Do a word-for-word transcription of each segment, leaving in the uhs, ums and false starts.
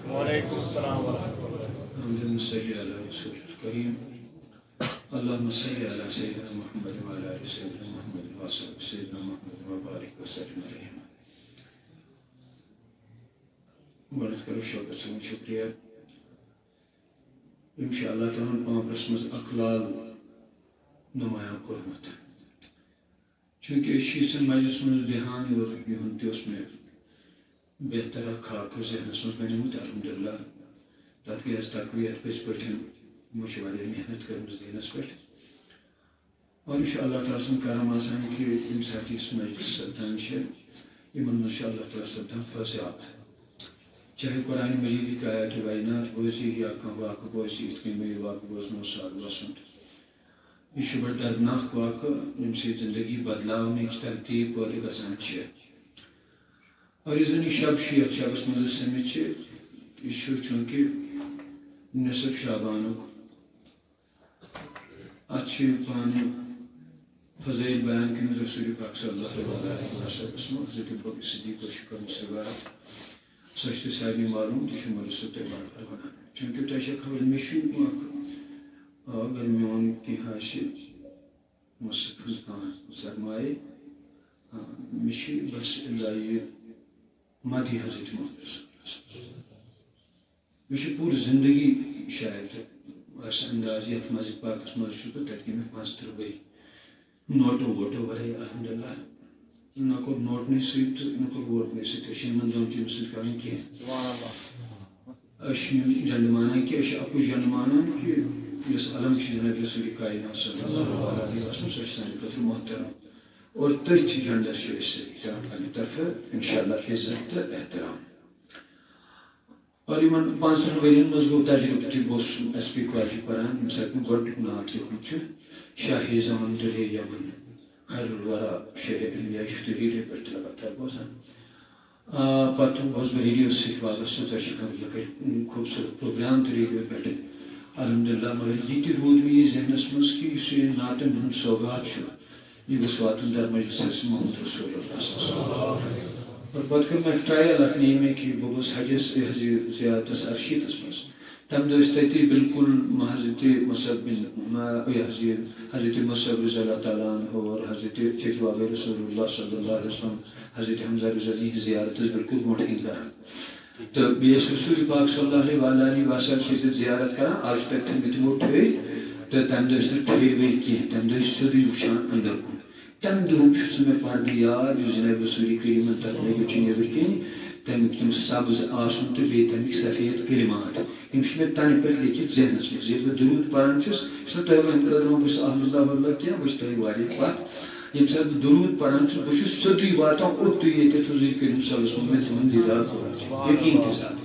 وعلیکم السلام ورحمۃ اللہ۔ الحمد للہ، صلی اللہ علیہ وسلم کریم۔ اللہم صلی علی سیدنا محمد وعلی آل سیدنا محمد وصحب سیدنا محمد وبارک وسلم علیہ۔ گۄڈٕنیتھ کرو شوکت صٲبُن شُکریہ، ییٚمۍ چھُ اللہ تعالیٰ ہن پانپرس منٛز اکھ لال نمایاں کوٚرمُت۔ چوٗنٛکہِ أسۍ چھِ یِژھن مجلسن منٛز بیٚہان اور یِہُنٛد تہِ اوس مےٚ بہتر اکھ خاکہٕ ذہنس منٛز بنیومُت، الحمدللہ۔ تتھ گٔے اَسہِ تقویت پٔزۍ پٲٹھۍ، یِمو چھِ واریاہ محنت کٔرمٕژ دیٖنس پٮ۪ٹھ۔ اور یہِ چھُ اللہ تعالیٰ سُنٛد کرم آسان کہِ ییٚمہِ ساتہٕ یُس مجلس سپدان چھِ، یِمن منٛز چھُ اللہ تعالیٰ سپدان فضیاب۔ چاہے قرآن مجیدٕکۍ آیات بینات بوزِ یا کانٛہہ واقعہٕ بوزِ، یِتھ کٔنۍ مےٚ یہِ واقعہٕ بوزنوو سعد وسُنٛد۔ یہِ چھُ بڑٕ دردناک واقعہٕ، ییٚمہِ سۭتۍ زندگی بدلاونٕچ ترتیٖب پٲدٕ گژھان چھِ۔ اور یُس زن یہِ شب چھُ، یتھ شبس منٛز أسۍ سٔمِتھ چھِ، یہِ چھُ چوٗنٛکہِ نصف شعبانُک، اتھ چھِ پانہٕ فضائل بیان کٔرمٕتۍ رسول پاک صلی اللہ علیہ وسلم۔ حضرت ابوبکر صدیق چھُ کٔرمٕژ روایت، سۄ چھِ تۄہہِ سارنٕے معلوم، تہِ چھُ مولوی صٲب تۄہہِ بار بار ونان۔ چوٗنٛکہِ تۄہہِ چھےٚ خبر، مےٚ چھُ اکھ، آ، اگر میون کینٛہہ آسہِ مُستقبل کانٛہہ سرمایہِ، آ، مےٚ چھُ بس اللہ یہِ مدِ حضرت محمد رسول اللہ۔ مےٚ چھِ پوٗرٕ زندگی شاید آسہِ انداز یتھ مسجد پاکس منٛز چھُس بہٕ، تتہِ گٔے مےٚ پانٛژترٕٛہ ؤری۔ نوٹو ووٹو ورٲے الحمدللہ، نہ کوٚر نوٹنٕے سۭتۍ تہٕ نہ کوٚر ووٹنٕے سۭتۍ۔ أسۍ چھِ یِمن دۄن چیٖزن سۭتۍ کران کینٛہہ۔ سبحان اللہ۔ أسۍ چھِ یِم جنڈٕ مانان کہِ أسۍ چھِ اکُے جنڈٕ مانان کہِ یُس علم چھُ جناب رسول کائنات صلی اللہ علیہ وسلم، سُہ چھُ سانہِ خٲطرٕ محترم۔ اور تٔتھۍ جنڈس چھِ أسۍ سٲری کران پننہِ طرفہٕ انشاءاللہ عزت تہٕ احترام۔ اور یِمن پانٛژترٕٛہن ؤرین منٛز گوٚو تجربہٕ تہِ، بہٕ اوسُس ایس پی کالجہِ پران، ییٚمہِ ساتہٕ مےٚ گۄڈٕنیُک نعت لیوٗکھمُت چھُ، شاہ زمان درے یمن، خیر الورا شاہ انبیاء، یہِ چھُ تُہۍ ریڈیو پٮ۪ٹھ تہِ لگاتار بوزان۔ آ، پتہٕ گوس بہٕ ریڈیو سۭتۍ وابستہٕ، تۄہہِ چھِ خبر لٔکٕر خوٗبصوٗرت پروگرام تہِ ریڈیو پٮ۪ٹھ۔ الحمدللہ، مگر یہِ تہِ روٗد مےٚ یہِ ذہنس منٛز کہِ یُس یہِ نعتن ہُنٛد سوغات چھُ، یہِ گوٚژھ واتُن در مجلس محمد رسول اللہ صلی اللہ علیہ وسلم۔ اور پتہٕ کٔر مےٚ ٹرایل اکھ، نی مےٚ کہِ بہٕ گوٚژھ حجس، یہِ حظ یہِ زیارتس ارشیٖدس منٛز۔ تمہِ دۄہ ٲسۍ تتہِ بالکل حضرت مصعب بن، ما-، یہِ حظ یہِ حضرت مصعب رضی اللہ تعالیٰ عنہ اور حضرت چچوادے رسول اللہ صلی اللہ علیہ وسلم، حضرت حمزہ رضی اللہ عنہ ہٕنٛز زیارت ٲسۍ بالکل برونٛٹھ کِنۍ کران۔ تہٕ بیٚیہِ ٲسۍ رسول پاک صلی اللہ علیہ وعلیٰ آلیہ وسلم سٕنٛز زیارت کران۔ آز چھِ تَتہِ تھٲومٕتۍ تِمو ٹھٔہرۍ، تہٕ تَمہِ دۄہ ٲسۍ نہٕ ٹھٔہرۍ ؤرۍ کینٛہہ، تَمہِ دۄہ ٲسۍ سیوٚدُے وٕچھان أنٛدر کُن۔ تَمہِ دۄہُک چھُ سُہ مےٚ پردٕ یاد، یُس جناب رسول کریٖمن تَتھ لٲگِتھ چھُ نیٚبٕرۍ کِنۍ، تَمیُک تِم سبز آسُن تہٕ بیٚیہِ تَمِکۍ سفید کلمات، یِم چھِ مےٚ تَنہٕ پٮ۪ٹھ لیٚکھِتھ ذہنس منٛز۔ ییٚلہِ بہٕ درود پران چھُس، یہِ چھُنہٕ تۄہہِ وۄنۍ خٲطرٕ وۄنۍ بہٕ چھُس اہل اللہ واللہ کینٛہہ، بہٕ چھُس تۄہہِ واریاہ پتھ۔ ییٚمہِ ساتہٕ بہٕ درود پران چھُس، بہٕ چھُس سیوٚدُے واتان اوٚتُے، ییٚتٮ۪تھ حضوٗر کریٖم صلی اللہ علیہ وسلم مےٚ تِمن دیٖدار کوٚرمُت، یقیٖن کے ساتھ۔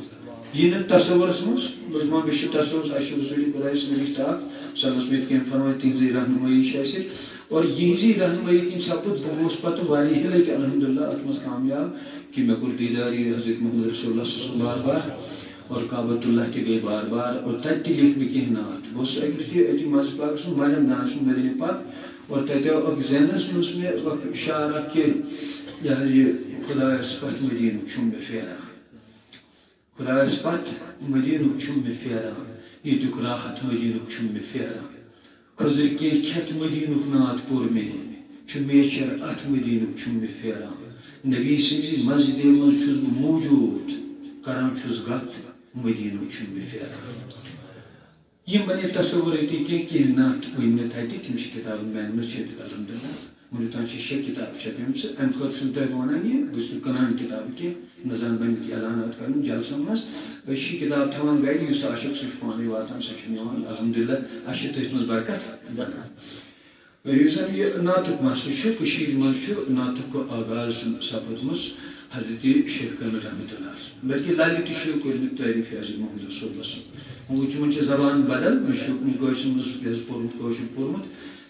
یہِ نہٕ تصورس منٛز، بہٕ چھُس دپان، مےٚ چھُ تصورس، اَسہِ چھُ رسول خۄداے سٕنٛدِ نِش تاکھ، صلی اللہ علیہ وسلم یِتھ کٔنۍ فرمٲے، تِہنٛزٕے رہنمٲیی چھِ اَسہِ۔ اور یِہنٛزٕے رہنمٲیی کِنۍ سپُد، بہٕ گوس پتہٕ واریاہہِ لٹہِ الحمدللہ اتھ منٛز کامیاب کہِ مےٚ کوٚر دیٖدار یہِ حضرت محمد رسول اللہ صلی اللہ علیہ وسلم بار بار۔ اور کعبۃ اللہ تہِ گٔے بار بار، اور تتہِ تہِ لیکھ مےٚ کینٛہہ نعت۔ بہٕ اوسُس اکہِ لٹہِ أتی مسجد پاکس منٛز ماہِ رمضانس منٛز مدنی پاک، اور تتہِ آو اکھ ذہنس منٛز مےٚ اکھ شعر اکھ کہِ یہِ حظ یہِ خۄدایس پتھ مدیٖنُک چھُم مےٚ پھیران۔ خۄدایس پتھ مدیٖنُک چھُم مےٚ پھیران، ییٚتیُک راحت مدیٖنُک چھُم مےٚ پھیران۔ خٔزٕر کینٛہہ کھٮ۪تھ مدیٖنُک نعت پوٚر مےٚ، چھُ میچھر اتھ مدیٖنُک چھُم مےٚ پھیران۔ نبی سٕنٛزِ مسجدِ منٛز چھُس بہٕ موجود، کران چھُس گتھ، مدیٖنُک چھُم مےٚ پھیران۔ یِم بنے تصورٲتی کینٛہہ، کینٛہہ نعت ؤنۍ مےٚ تتہِ، تِم چھِ کتابن میانہِ منٛز چھٔپِتھ الحمدللہ۔ وُنیُک تام چھِ شےٚ کتابہٕ چھپیمژٕ۔ امہِ خٲطرٕ چھُس بہٕ تۄہہِ وَنان یہِ، بہٕ چھُس نہٕ کٕنان کِتابہٕ کینٛہہ، نہ زانہٕ بہٕ اَمیُک اعلانات کَرُن جلسن منٛز۔ أسۍ چھِ یہِ کِتاب تھاوان گرِ، یُس عاشق سُہ چھُ پانَے واتان، سۄ چھِ نِوان۔ الحمدللہ، اَسہِ چھِ تٔتھۍ منٛز برکت بَنان۔ یُس زَن یہِ نعتُک مسلہٕ چھُ، کٔشیٖرِ منٛز چھُ نعتُک آغاز سپُدمُت حضرت شیخ کامل رحمتہ اللہ علیہ۔ بلکہِ لالہِ تہِ چھُ کوٚرمُت تعریف حضرت محمد رسول اللہ صلی اللہ علیہ وسلم۔ وۄنۍ تِمن چھِ زبان بدل، مےٚ چھُ کٲشرِس منٛز، یہِ حظ پوٚرمُت کٲشُر پوٚرمُت،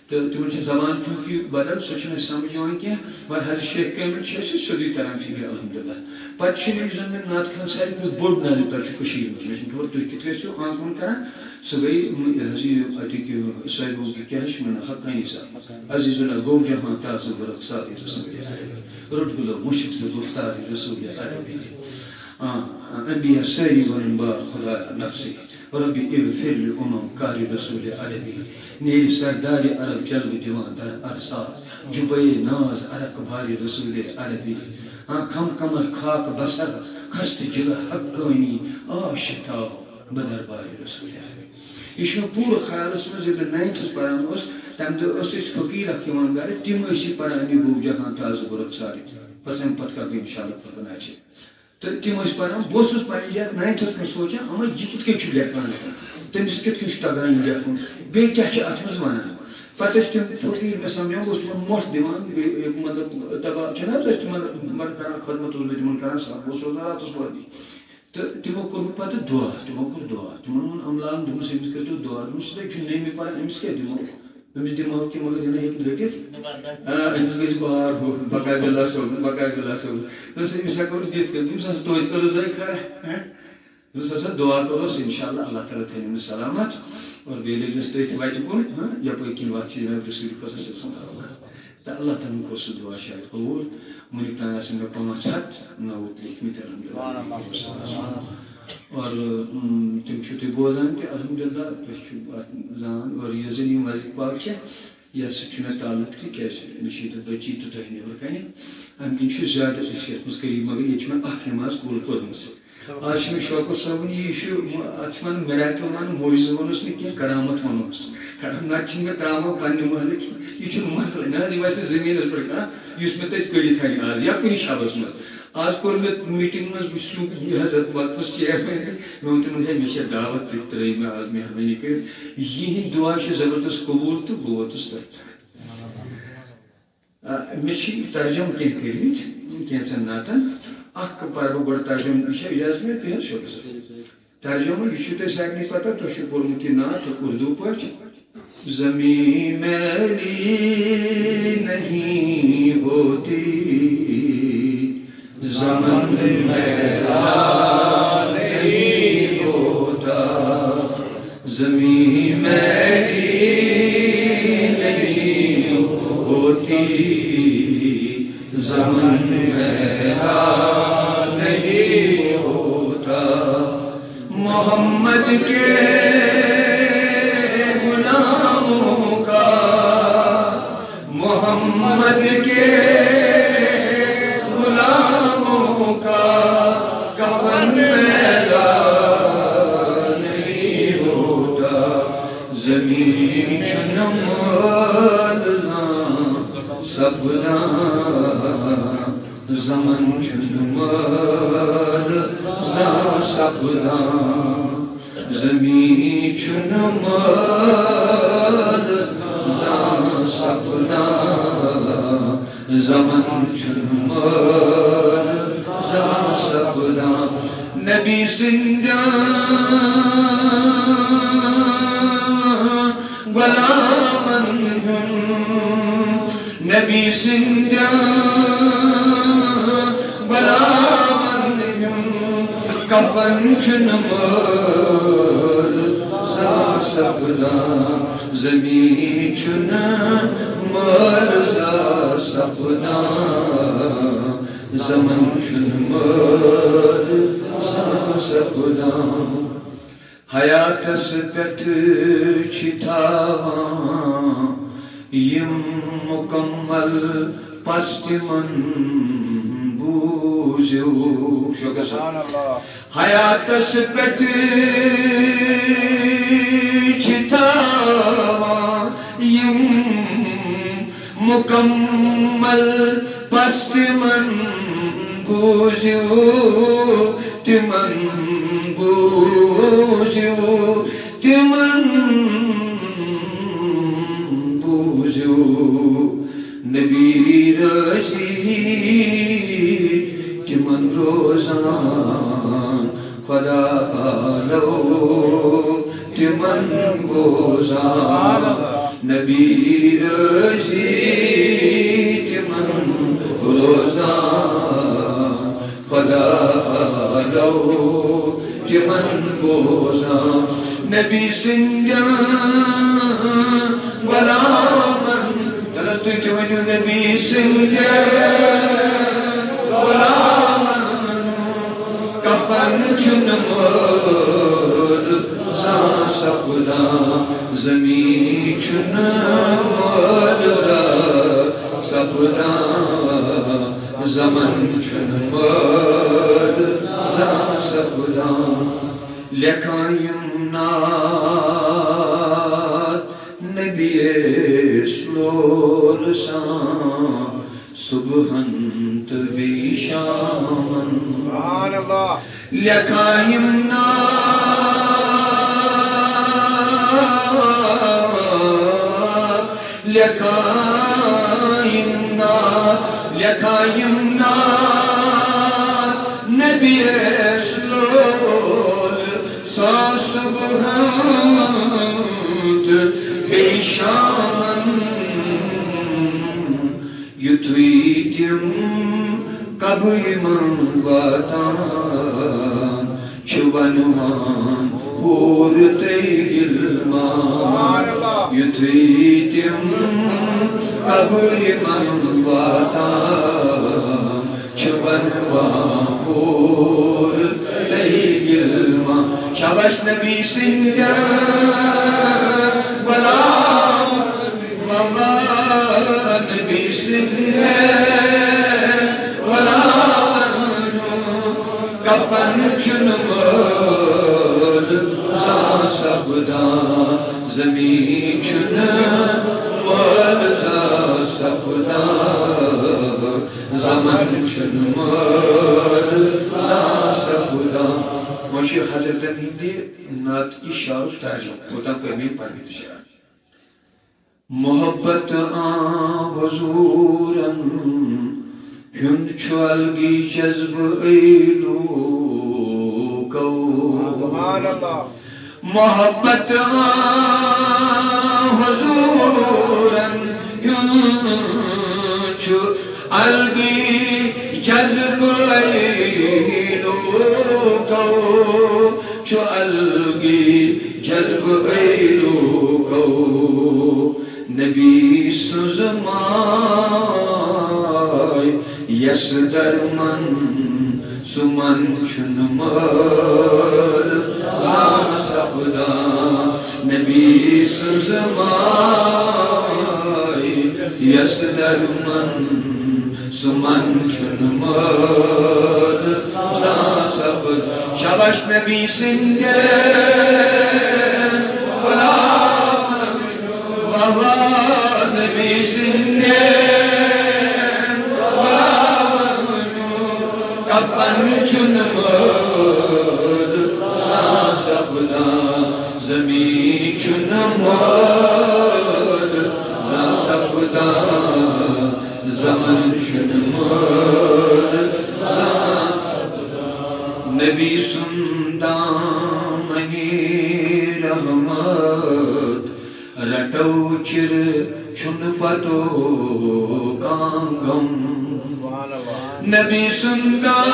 تہٕ تِمن چھِ زبان چوٗنٛکہِ بدل، سۄ چھَنہٕ اَسہِ سمجھ یِوان کینٛہہ، مگر حضرت شیخ کامل چھِ اَسہِ سیوٚدُے تران فِکرِ الحمدللہ۔ پتہٕ چھُ مےٚ، یُس زن مےٚ نعت خان ساروی کھۄتہٕ بوٚڑ نظرِ تل چھُ کٔشیٖرِ منٛز، مےٚ چھُنہٕ خبر تُہۍ کِتھ کٔنۍ چھِو آنکھن کران، سُہ گٔے یہِ حظ یہِ اَتِکۍ یہِ سٲری کیٛاہ چھِ وَنان، حقانی صاحب، عزیز اللہ گوٚو جہاں تازٕ ورق سادِ رسول عربی، روٚٹ گُلو مُشک زٕ گُفتارِ رسول عربی۔ آ، آ، انبیاء سٲری ونن بار خدا نفسٕے۔ رب اغفر لامم کار رسول عربی۔ نیرِ سردار عرب جلوٕ دِوان در ارسال۔ جبے ناز عرق بار رسول عربی۔ آ، خم کمر خاک بسر خستہٕ جگر حقانی آشتاب بدر بار رسول عربی۔ یہِ چھُ مےٚ پوٗرٕ خیالس منٛز، ییٚلہِ بہٕ ناینتھس پران اوس، تمہِ دۄہ اوس اَسہِ فقیٖر اکھ یِوان گرٕ، تِم ٲسۍ یہِ پران، یہِ گوٚو جہان تازٕ گوٚو رخسارِ۔ بس امہِ پتہٕ کرٕ بہٕ انشاءاللہ پتہٕ بناوٕ۔ تہٕ تِم ٲسۍ پران، بہٕ اوسُس پننہِ جایہِ ناینتھس منٛز سونٛچان، اما یہِ کِتھ کٔنۍ چھُ لیکھان؟ تٔمِس کِتھ کٔنۍ چھُ تگان یہِ لیکھُن؟ بیٚیہِ کیٛاہ چھِ اتھ منٛز ونان؟ پتہٕ ٲسۍ تِم فقیٖر مےٚ سمجھان، بہٕ اوسُس تِمن مۄٹھ دِوان، بیٚیہِ، مطلب، دپان چھِنہٕ حظ أسۍ تِمن، مطلب، کران خدمت اوسُس بہٕ تِمن کران، سب بہٕ اوسُس روزان راتس وۄدنی۔ تہٕ تِمو کوٚر مےٚ پتہٕ دعا، تِمو کوٚر دعا، تِمن ووٚن عملان، دوٚپمس، أمِس کٔرۍتو دعا، دوٚپمس، سُہ چھُ نٔیمہِ پران، أمِس کیٛاہ دِمو؟ أمِس دِمہو کہِ مگر یہِ نہٕ ہیٚکہِ رٔٹِتھ۔ آ، أمِس گژھِ بار ہُہ، بقایا باللہ صٲب، بقایا باللہ صٲب۔ دوٚپُس، أمِس ہٮ۪کو نہٕ دِتھ کینٛہہ۔ دوٚپمَس، اَسہِ توتہِ کٔرٕس دۄیہِ خٲرا، ہہ؟ دوٚپمَس، ہسا دُعا کَروس، اِنشاءاللہ، اللہ تعالیٰ تھٲینو أمِس سلامت۔ اور بیٚیہِ لٔگِس تٔتھۍ وَتہِ کُن، ہہ، یَپٲرۍ کِنۍ وَتھ چھِ جناب رسول خۄدا صلی اللہ علیہ وسلم۔ تہٕ اللہ تعالیٰ ہن کوٚر سُہ دُعا شاید قبوٗل۔ وٕنیُک تام آسَن مےٚ پانٛژھ ہَتھ نوت لیکھمٕتۍ، الحمدللہ۔ اور، اۭں، تِم چھِو تُہۍ بوزان تہِ، الحمدللہ، تُہۍ چھِو اَتھ زان۔ اور یُس زَن یہِ مسجد پاک چھےٚ، یَتھ سۭتۍ چھُ مےٚ تعلق تہِ، کیٛازِ مےٚ چھِ ییٚتٮ۪تھ بٔچی تہٕ تۄہہِ نٮ۪برٕ کَنہِ۔ اَمہِ کِنۍ چھُ زیادٕ أسۍ یَتھ منٛز قریٖب، مگر ییٚتہِ چھِ مےٚ اَکھ نٮ۪ماز کُل پٔرمٕژ۔ آز چھِ مےٚ شوکت صٲبُن، یہِ چھُ، اَتھ چھِ وَنان miracle وَنان، معجزٕ وَنوس نہٕ کینٛہہ، کرامت وَنوس۔ کرامت چھِنہٕ مےٚ ترٛاوان پنٛنہِ محلہٕ کینٛہہ، یہِ چھُنہٕ مسلہٕ۔ مےٚ حظ، یہِ وَسہِ مےٚ زٔمیٖنَس پٮ۪ٹھ کانٛہہ، یُس مےٚ تَتہِ کٔڑِتھ اَنہِ آز یا کُنہِ شَبَس منٛز۔ آز کوٚر مےٚ میٖٹِنٛگ منٛز، بہٕ چھُس یہِ حضرت وقفَس چیئرمین تہِ، مےٚ ووٚن تِمَن، ہے، مےٚ چھےٚ دعوت، تُہۍ ترٛٲیِو مےٚ آز مہربٲنی کٔرِتھ۔ یِہِنٛدۍ دُعا چھِ زبردست قبوٗل تہٕ بہٕ ووتُس تۄہہِ تام۔ آ، مےٚ چھِ ترجمہٕ کینٛہہ کٔرمٕتۍ، کینٛژَن نعتَن۔ اَکھ پَرٕ بہٕ گۄڈٕ ترجمہٕ، یہِ چھا اِجازت مےٚ؟ تُہۍ حظ چھِو گژھان۔ ترجمہ، یہِ چھُ تۄہہِ سارنٕے پتہ، تۄہہِ چھُ پوٚرمُت یہِ نعت اردو پٲٹھۍ۔ زمین میلی نہیں ہوتی، زمن میلا نہیں ہوتا، زمین میلی نہیں ہوتی، زمن میلا نہیں ہوتا۔ محمد کے غلاموں کا، محمد کے غلاموں کا کفن میلا نہیں ہوتا۔ زمین چھُنہٕ مٲلہٕ زانٛہہ سپدان، زمن چھُنہٕ مٲلہٕ زانٛہہ سپدان، زمین چھُنہٕ مٲلہٕ زانٛہہ سپدان، زمن چھُنہٕ مٲلہٕ زانٛہہ سپدان۔ نبی سٕنٛدٮ۪ن غلامن ہُنٛد، نبی سٕنٛدٮ۪ن غلامن ہُنٛد کفن چھُنہٕ مٲلہٕ زانٛہہ سپدان، زمین چھُنہٕ مٲلہٕ زانٛہہ سپدان، زمن چھُنہٕ مٲلہٕ زانٛہہ سپدان۔ حیاتس پٮ۪ٹھ چھِ تھاوان یِم مُکمل پس تِمن بوٗزِو۔ شُکر سر۔ سبحان اللہ۔ حیاتس پٮ۪ٹھ چھِ تھاوان یِم مُکمل پس تِمن بوٗزِو، تِمن بوٗزِو، تِمن بوٗزِو۔ نبی رٲضی تِمن روزان، خدا عالو تِمن بوزان۔ نبی رٲضی تِمن روزان، خدا عالو تِمن بوزان۔ نبی سٕنٛدٮ۪ن غلامن، تَلہٕ حظ تُہۍ تہِ ؤنِو، نبی سٕنٛدٮ۪ن غلامن چھُنہٕ مٲل زانٛہہ سپدان، زمین چھُنہٕ مٲل زانٛہہ سپدان، زمن چھُنہٕ مٲل زانٛہہ سپدان۔ لیکھان یِم نعت نبی یس لول سان، صبحن تہٕ بیٚیہِ شامن۔ سبحان اللہ۔ لیکھان یِم نعت، لیکھان یِم نعت، لیکھان یِم نعت نبی یس لول سان، صبحن تہٕ بیٚیہِ شامن۔ یُتھُے تِم قبرِ منٛز واتان چھِ، وَنوان حور تہٕ غلمان۔ یُتھُے تِم قبرِ منٛز واتان چھِ، وَنوان حور تہٕ غلمان۔ شاباش نبی سٕنٛدٮ۪ن غلام، مما نبی سٕنٛدٮ۪ن غلامن ہُنٛد کفن چھُنہٕ مٲل زانٛہہ سپدان، زمین چھُنہٕ مٲل زانٛہہ سپدان، زمن چھُنہٕ مٲل زانٛہہ سپدان۔ وۄنۍ چھُ حضرتن ہٕنٛدِ نعت کہِ شعرُک ترجمہٕ، کوتاہ پٔرۍ مےٚ پننہِ تہِ شعر۔ محبت آن حضورن ہُنٛد چھُ الگٕے جذبہٕ أے لوٗکو۔ سبحان اللہ۔ محبت آن حضورن ہُنٛد چھُ الگٕے جذبہٕ أے لوٗکو۔ چھُ الگٕے جذبہٕ أے لوٗکو۔ نبی سٕنٛز ماے یس درمن، سُمن چھُنہٕ مٲل زانٛہہ سپدان۔ نبی سٕنٛز ماے یس درمن، سُمن چھُنہٕ مٲل زانٛہہ سپدان۔ شاباش نبی سٕنٛدٮ۪ن غلامن، واہ واہ نبی سٕنٛدٮ۪ن غلامن، کفن چھُنہٕ مٲل زانٛہہ سپدان، زمین چھُنہٕ مٲل زانٛہہ سپدان، زمن چھُنہٕ مٲل زانٛہہ سپدان۔ نبی سُنٛد دامنِ رحمت رٹو چِر، چھُنہٕ پتو کانٛہہ غم۔ نبی سُنٛد دامنِ،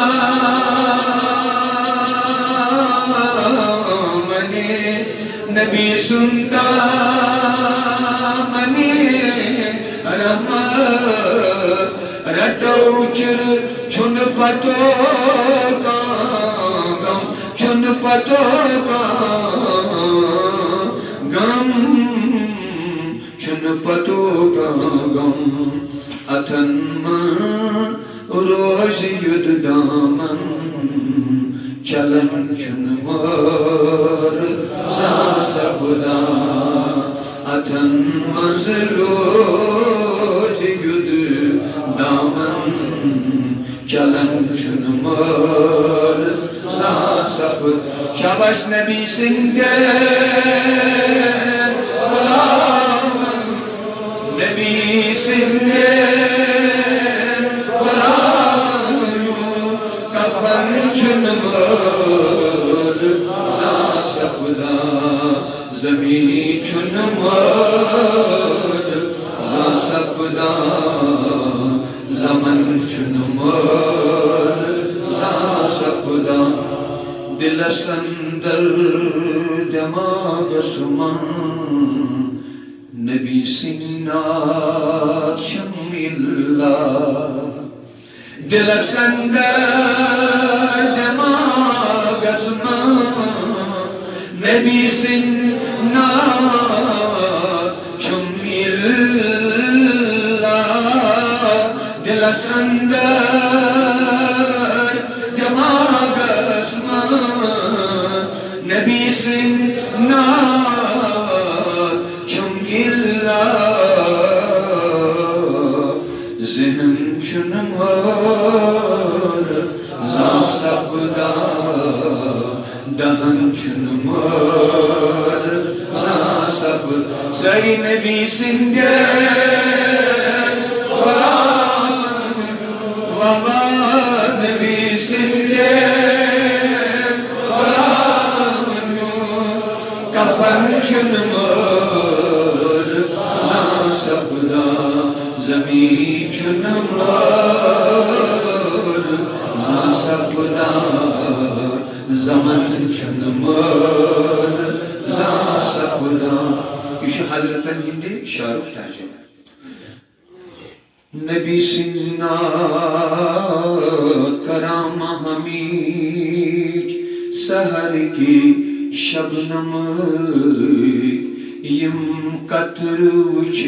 نبی سُنٛد دامنِ رحمت رٹو چِر، چھُنہٕ پتو کانٛہہ غم، چھُنہٕ پتو کانٛہہ غم، چھُنہٕ پتو کانٛہہ غم۔ اتھن منٛز روزِ یُد دامن، چلن چھُنہٕ مٲل زانٛہہ سپدان۔ اتھن منٛز روزِ یُد دامن، چلن چھُنہٕ مٲل زانٛہہ سپدان۔ شاباش نبی سٕنٛدٮ۪ن غلامن، نبی سٕنٛدٮ۪ن غلامن، کفن چھُنہٕ مٲل زانٛہہ سپدان، زمین چھُنہٕ مٲل زانٛہہ سپدان، زمن چھُنہٕ مٲل زانٛہہ سپدان۔ دلس اندر دماغس منٛز نبی سٕنٛدۍ نعت چھِم الا۔ دلس اندر دماغ نبی سٕنٛدۍ ناو چھُم اِلا دِلس اندر، دٮ۪ماغس منٛز۔ نبی سٕنٛدۍ ناو چھُم اِلا، ذہن چھُنہٕ مٲر زانٛہہ سپدان، دہن چھُنہٕ مٲر زانٛہہ سپدان۔ سٲری نبی سٕنٛدٮ۪ن غلامن، وفا نبی سٕنٛدٮ۪ن غلامن ہُنٛد کفن چھُنہٕ مٲر زانٛہہ سپدان، زمین چھُنہٕ مٲر زانٛہہ سپدان، زمن چھُنہٕ مٲر زانٛہہ سپدان۔ یہِ چھُ حضرتن ہٕنٛدِ شعرُک ترجمہٕ۔ نبی سٕنٛدۍ نعت کران مہمِکۍ، سحر کی شبنم یِم قطرٕ وٕچھِ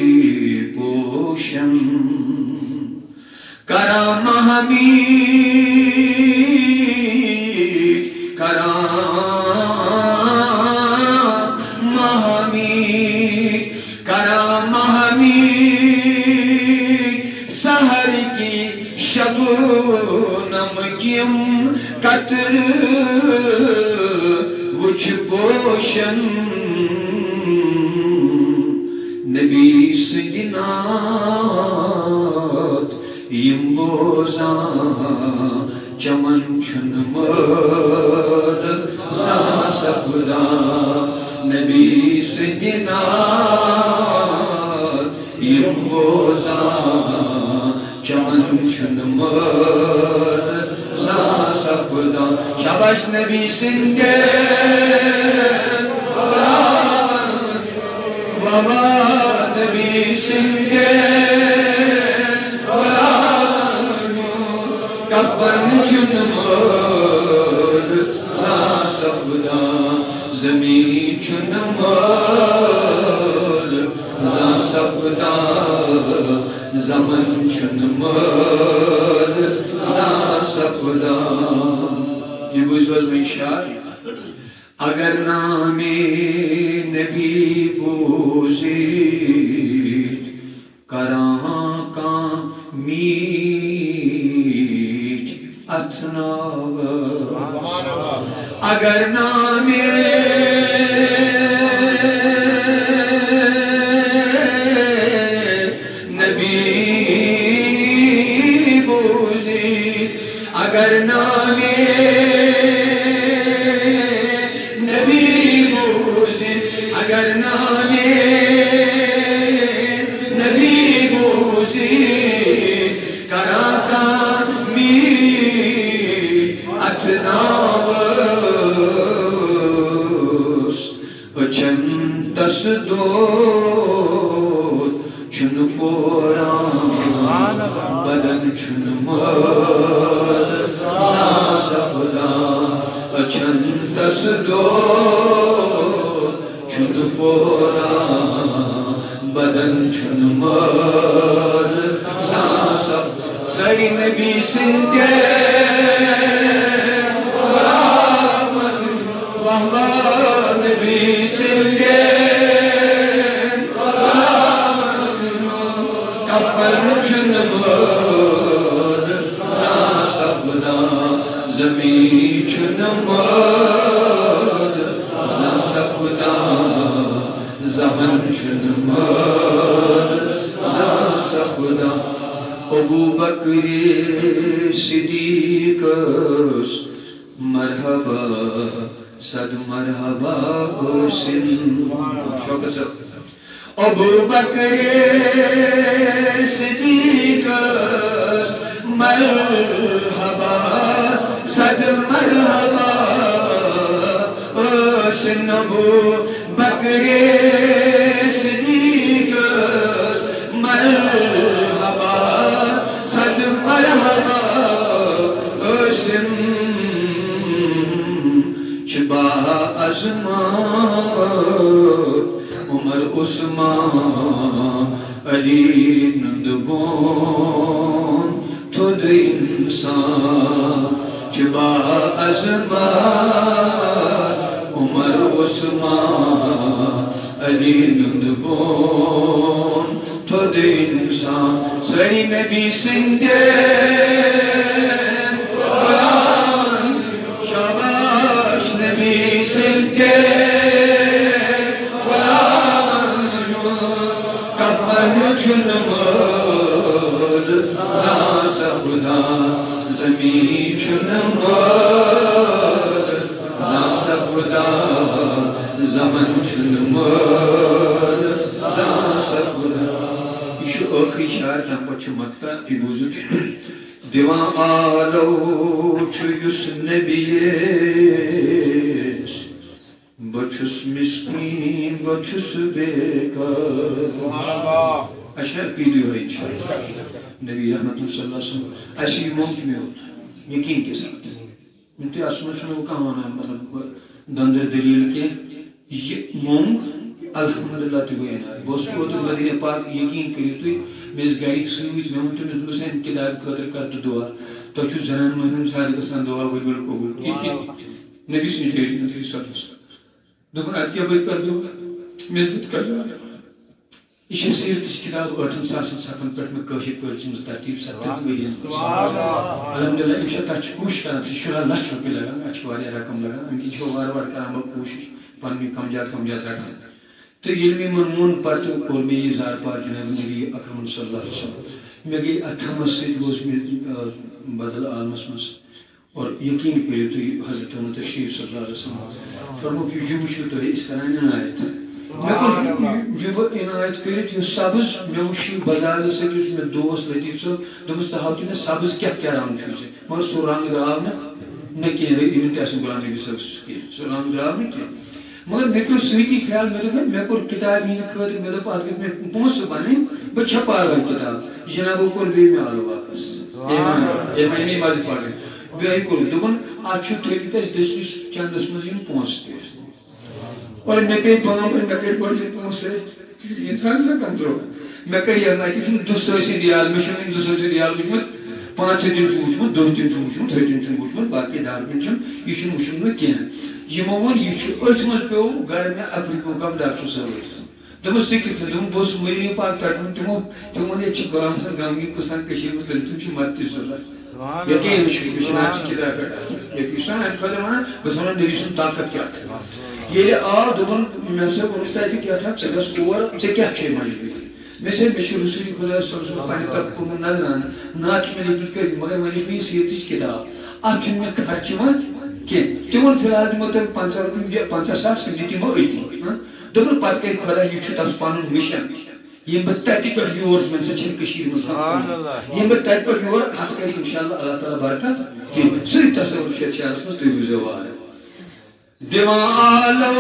پوشن۔ کران مہمِکۍ، کران مہمِکۍ، کران مہمِکۍ، سحر کی شبنم کِم قطرٕ وٕچھِ پوشن۔ نبی سٕنٛدِ نعت یِم بوزان چمن چھُنہٕ مٲر زانٛہہ سپدان۔ نبی سٕنٛدِ نعت یِم بوزان چمن چھُنہٕ مٲر زانٛہہ سپدان۔ شاباش نبی سٕنٛدٮ۪ن غلامن، وفا نبی سٕنٛدٮ۪ن غلامن ہُنٛد کفن چھُنہٕ مٲر زانٛہہ سپدان، زمین چھُنہٕ مٲر زانٛہہ سپدان، زمن چھُنہٕ مٲر زانٛہہ سپدان۔ یہِ بوٗزِو حظ وۄنۍ شعر۔ اگر نامِ نبی بوٗزِتھ کران کانٛہہ میٖٹھۍ اتھٕ ناوٕ۔ اگر نامِ نبی بوٗزِتھ، اگر نامِ نبی بوٗزِتھ، اگر نامِ نبی بوٗزِتھ، کران کانٛہہ میٖٹھۍ اتھٕ ناوس، أچھن تس دود چھُنہٕ پوران، بدن چھُنہٕ مٲر زانٛہہ سپدان۔ أچھن تس دود چھُنہٕ پوران، بدن چھُنہٕ مٲر زانٛہہ سپدان۔ سٲری نبی سٕنٛدٮ۪ن غلامن، وفا نبی سٕنٛدٮ۪ن غلامن ہُنٛد کفن چھُنہٕ مٲر زانٛہہ سپدان، زمین چھُنہٕ مٲر زانٛہہ سپدان، زمن چھُنہٕ مٲر زانٛہہ سپدان۔ ابو بکر صدیقس مرحبا، صد مرحبا ٲسِن۔ شوکت صٲب۔ ابو بکر صدیقس مرحبا، صد مرحبا ٲسِن۔ ابو بکر صدیقس مرحبا، صد مرحبا ٲسِن۔ عظمت عمر عثمان علی نُنٛد بون تھوٚد انسان چھُ با عظمت عمر عثمان علی نُنٛد بون تھوٚد انسان سٲری نبی سٕنٛدٮ۪ن غلامن شاباش نبی سٕنٛدٮ۪ن غلامن ہُنٛد کفن چھُنہٕ مٲلۍ زانٛہہ سپدان زمین چھُنہٕ مٲلۍ زانٛہہ سپدان زمن چھُنہٕ مٲلۍ زانٛہہ سپدان۔ یہِ چھُ ٲخری شعر، تَمہِ پتہٕ چھُ مقطع، یہِ بوٗزِو تُہۍ۔ دِوان آلو چھُ یُس نبیَس، بہٕ چھُس مِسکیٖن، بہٕ چھُس بیکار۔ اچھا، عقیدٕ یِہوٚے چھُ۔ نبی رحمت صلی اللہ علیہ وسلم، اَسہِ یہِ موٚنگ تہِ مےٚ یقیٖن کے ساتھ۔ مےٚ تہِ اَتھ منٛز چھُنہٕ کانٛہہ وَنان، مطلب، بہٕ دٔنٛدٕر دٔلیٖل کینٛہہ۔ یہِ موٚنگ، الحمدللہ، تہِ گوٚو عنایت۔ بہٕ اوسُس اوترٕ مدیٖنہ پاک، یقیٖن کٔرِو تُہۍ، مےٚ ٲسۍ گرِکۍ سۭتۍ، مےٚ ووٚن تٔمِس، دوٚپمَس، "اَمہِ کِتابہِ خٲطرٕ کر تہٕ دُعا، تۄہہِ چھُو زنان مٔہنِوٮ۪ن زیادٕ گژھان دُعا، ؤلِو، ؤلِو، قبوٗل۔" یہِ تہِ نبی سٕنٛز ڈیڈی، نبی صلی اللہ علیہ وسلم۔ دوٚپُن، "اَدٕ کیٛاہ، بہٕ تہِ کَرٕ دُعا؟" مےٚ دوٚپ، "بہٕ تہِ کَرٕ دُعا۔" یہِ چھےٚ سیٖرتٕچ کِتاب، ٲٹھن ساسَن صفحن پٮ۪ٹھ مےٚ کٲشِر پٲٹھۍ چھِ ترتیٖب ستتھ ؤرۍ یَن۔ الحمدللہ، یِم چھِ تَتھ چھِ کوٗشِش کران، سُہ شُراہ لَچھ رۄپیہِ لگان، اَتھ چھِ واریاہ رقم لگان، اَمہِ کِنۍ چھِ وارٕ وارٕ کران بہٕ کوٗشِش پَنٕنۍ کَم زیادٕ، کَم زیادٕ رقم۔ تہٕ ییٚلہِ مےٚ یِمَن ووٚن، پَتہٕ کوٚر مےٚ یہِ زارٕ پار جناب نبی اکرمن صلی اللہ علیہ وسلم۔ مےٚ گٔے اَتھ تھمَس سۭتۍ، بہٕ اوسُس مےٚ، آ، بدل عالمَس منٛز۔ اور یقیٖن کٔرِو تُہۍ، حضرت عمر تشریف صلی اللہ علیہ وسلم فرمووُکھ، یہِ وٕچھِو تُہۍ، أسۍ کران عنایت۔ مےٚ کوٚر یہِ، یہِ بہٕ عنایت کٔرِتھ، یہِ سبز، مےٚ وٕچھ یہِ بزازس سۭتۍ، یُس مےٚ دوس لطیف صٲب، دوٚپمَس، "ژٕ ہاو تہِ مےٚ سبز کیٛاہ، کیٛاہ رنٛگ چھُے ژےٚ؟" مگر سُہ رنٛگ درٛاو نہٕ مےٚ کینٛہہ، یہِ نہٕ تہِ آسان غلام نبی صٲب سُہ کینٛہہ، سُہ رنٛگ درٛاو نہٕ کینٛہہ۔ مگر مےٚ پیوٚو سۭتی خیال، مےٚ دوٚپ، مےٚ کوٚر کِتاب ہِنٛدِ خٲطرٕ، مےٚ دوٚپ، اَتھ گٔژھ مےٚ پونٛسہٕ بَنٕنۍ، بہٕ چھَپاوٕ یہِ کِتاب۔ جنابو کوٚر بیٚیہِ مےٚ آلو واپس۔ اے مانے، اے مانے مسجد پاٹھۍ۔ بیٚیہِ کوٚر، دوٚپُن، "اَتھ چھُ تھٲومٕتۍ اَسہِ دٔچھنِس چندس منٛز یِم پونٛسہٕ تہِ۔" اور مےٚ پیٚیہِ بامبر، مےٚ کٔرۍ گۄڈٕ یِم پونٛسہٕ سۭتۍ۔ اِنسان چھُنہ کمزور۔ مےٚ کٔرۍ یِم، اَتہِ چھُنہٕ دُسٲسِد یار، مےٚ چھُنہٕ یِم دُسٲسِد یار وٕچھمُت۔ پانٛژھ ہَتہِ چھُم وٕچھمُت، دَہ تہِ چھُم وٕچھمُت، ہَتہِ چھُم وٕچھمُت، باقٕے دَہ تہِ چھُم، یہِ چھُنہٕ وٕچھمُت مےٚ کینٛہہ۔ یِمو ووٚن، "یہِ چھُ أتھۍ منٛز پیوٚو گرٕ مےٚ افریقہ کپ ڈاکٹر صٲب ٲسِتھ۔" دوٚپمَس، "ژےٚ کِتھ کٔنۍ؟" دوٚپُن، "بہٕ اوسُس مدیٖنہ پاک تَتہِ ووٚن تِمو، تِمو ووٚن، ییٚتہِ چھِ غلام حسن گامگی کُستام کٔشیٖرِ منٛز، تٔمۍ تِم چھِ مدتٕچ ضروٗرت۔" ییٚکیٛاہ یہِ وٕچھِو، مےٚ چھِ نَتہٕ چھِ کِتاب پٮ۪ٹھ اَتھ۔ ییٚتہِ یُس اَمہِ خٲطرٕ وَنان، بہٕ چھُس وَنان، نبی سُنٛد طاقت کیٛاہ چھُ۔ ییٚلہِ آو، دوٚپُن، "مےٚ ہسا ووٚنُتھ تَتہِ کیٛاہ تھا، ژٕ گژھ اور، ژےٚ کیٛاہ چھے مجبوٗری؟" مےٚ چھے، مےٚ چھُ رسول خدا صلی اللہ علیہ وسلم پننہِ طرفہٕ کوٚرمُت نظرانہٕ، نتہٕ چھُ مےٚ لیٚکھمُت کٔرِتھ، مگر وۄنۍ لیٚچھ مےٚ یہِ سیٖرتٕچ کِتاب، اتھ چھُنہٕ مےٚ خرچہٕ وۄنۍ کینٛہہ۔ تِمن فی الحال دِمو تۄہہِ پنٛژاہ رۄپیہِ، پنٛژاہ ساس، تِم دِ دِمو أتی۔ ہاں؟ دوٚپُن، پتہٕ کٔرۍ خۄداے، یہِ چھُ تس پنُن مِشن۔ ییٚمہِ بہٕ تتہِ پٮ۪ٹھ یور چھُس، وۄنۍ سا چھَنہٕ کٔشیٖرِ منٛز کانٛہہ کٲم۔ ییٚمہِ بہٕ تتہِ پٮ۪ٹھ یور، اتھ کرِ انشاءاللہ اللہ تعالیٰ برکت دِنۍ۔ سُے تصور چھُ یتھ شعرس منٛز، تُہۍ بوٗزِو وارٕ۔ دِوان آلو